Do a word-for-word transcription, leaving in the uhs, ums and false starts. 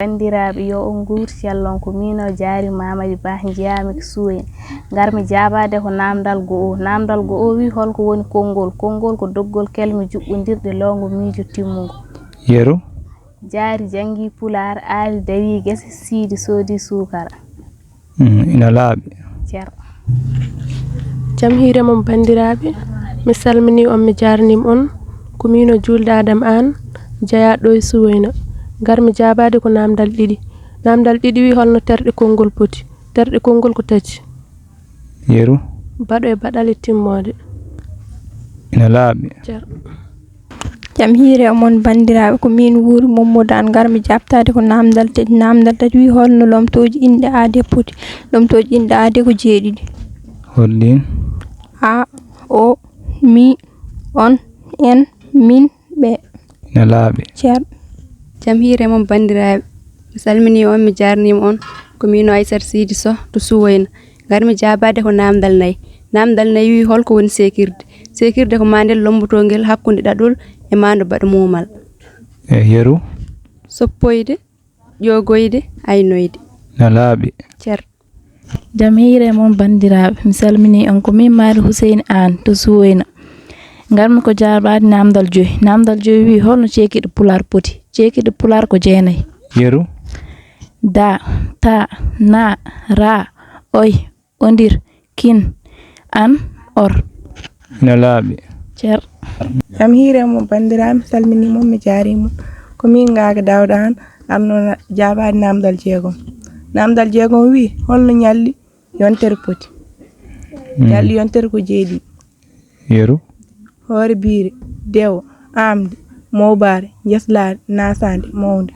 Banndiraaɓe, yo on nguur cellon. Ko miin o Jaari Mamadi Bah, njiyaami ko Suwayna. Ngarmi jaabaade ko naamndal go'o. Naamndal go'o wi, holko woni konngol? Konngol ko doggol kelme juɓɓondirɗe loongo miijo timmungo. Yeru. Jaari janngi Pulaar, Aali dawi gese, Siidi soodi suukara. Mm, ina laaɓi. Cer. Jam hiire mon banndiraaɓe, mi salminii on, mi jaarniima on. Ko miin o Juulde Aadam Aan, jeyaa ɗo e Suwayna. Ngarmi jaabaade ko naamndal ɗiɗi. Naamndal ɗiɗi wi, holno terɗe konngol poti? Terɗe konngol ko tati. Yeru. Baɗo e baɗale timmoode. Ina laaɓi. Cer. Jam hiire e mon banndiraaɓe, ko miin Wuuri Mommodu Aan, ngarmi jaabtaade ko naamndal tati. Naamndal tati wi, holno lomtooji inɗe aadee poti? Lomtooji inɗe aadee ko jeeɗiɗi. Holliin? A, o, mi, on, en, min, ɓe. Ina laaɓi. Cer. Jam hiire mon banndiraaɓe, mi salminii on, mi jaarniima on. Ko miin o Aysata Siidi Soh to Suwayna. Ngarmi jaabaade ko naamndal nayi. Naamndal nayi wi, holko woni seekirde? Seekirde ko maandel lombotongel hakkunde ɗaɗol e maando baɗo muumal. E yeru. Soppoyde, ƴoogoyde, aynoyde. Na laaɓi. Cer. Jam hiire mon banndiraaɓe, mi salminii on. Ko miin Maari Huseyni Aan to Suwayna. Ngarmi ko jaabaade naamndal joyi. Naamndal joyi wi, holno ceekiiɗe Pulaar poti? Ceekiiɗe Pulaar ko jeenayi. Yeru. Da, ta, na, ra, oy, ondir, kin, an, or. Ina laaɓi. Cer. Jam hiire mon banndiraaɓe, mi salminii mon, mi jaariima on. Ko miin Ngaaka Daawda Aan, arno na-, jaabaade naamndal jeegom. Naamndal jeegom wi, holno ñalli yontere poti? Mm. Ñalli yontere ko jeeɗiɗi. Yeru. Hoore biire, dewo, aamde, mowbaare, njeslaare, naasaande, mawnde.